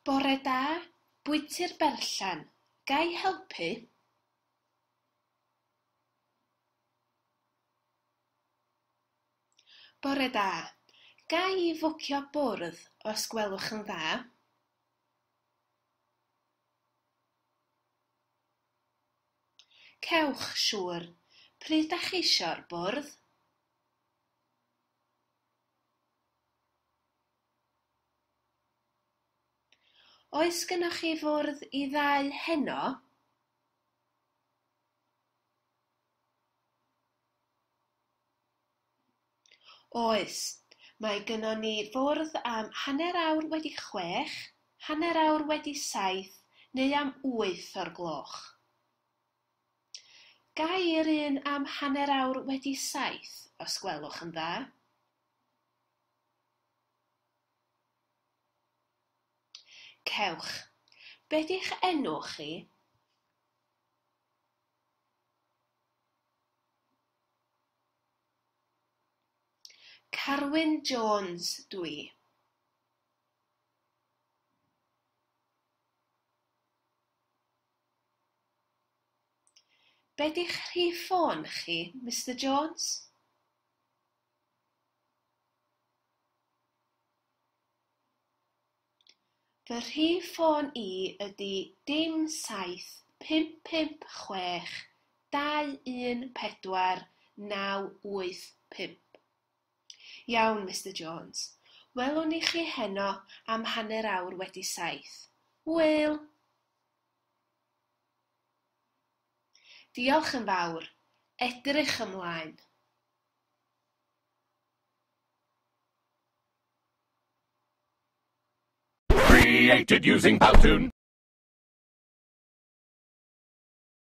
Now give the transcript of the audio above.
Bore da, bwyty'r Berllan, ga i helpu? Bore da, ga i fwcio bwrdd os gwelwch yn dda? Cewch, siŵr. Pryd dach chi isio'r bwrdd? Oes gynnoch chi fwrdd i ddau heno? Oes, mae gynnon ni fwrdd am 6:30, 7:30 neu am 8 o'r gloch. Ga i'r un am 7:30 os gwelwch yn dda? Cewch. Be 'di'ch enw chi? Carwyn Jones dw i. Be 'di'ch rhif ffôn chi, Mr Jones? Fy rhif ffôn i ydy 07556 214 985. Iawn, Mr Jones. Welwn ni chi heno am 7:30. Hwyl! Diolch yn fawr. Edrych ymlaen. Created using Powtoon.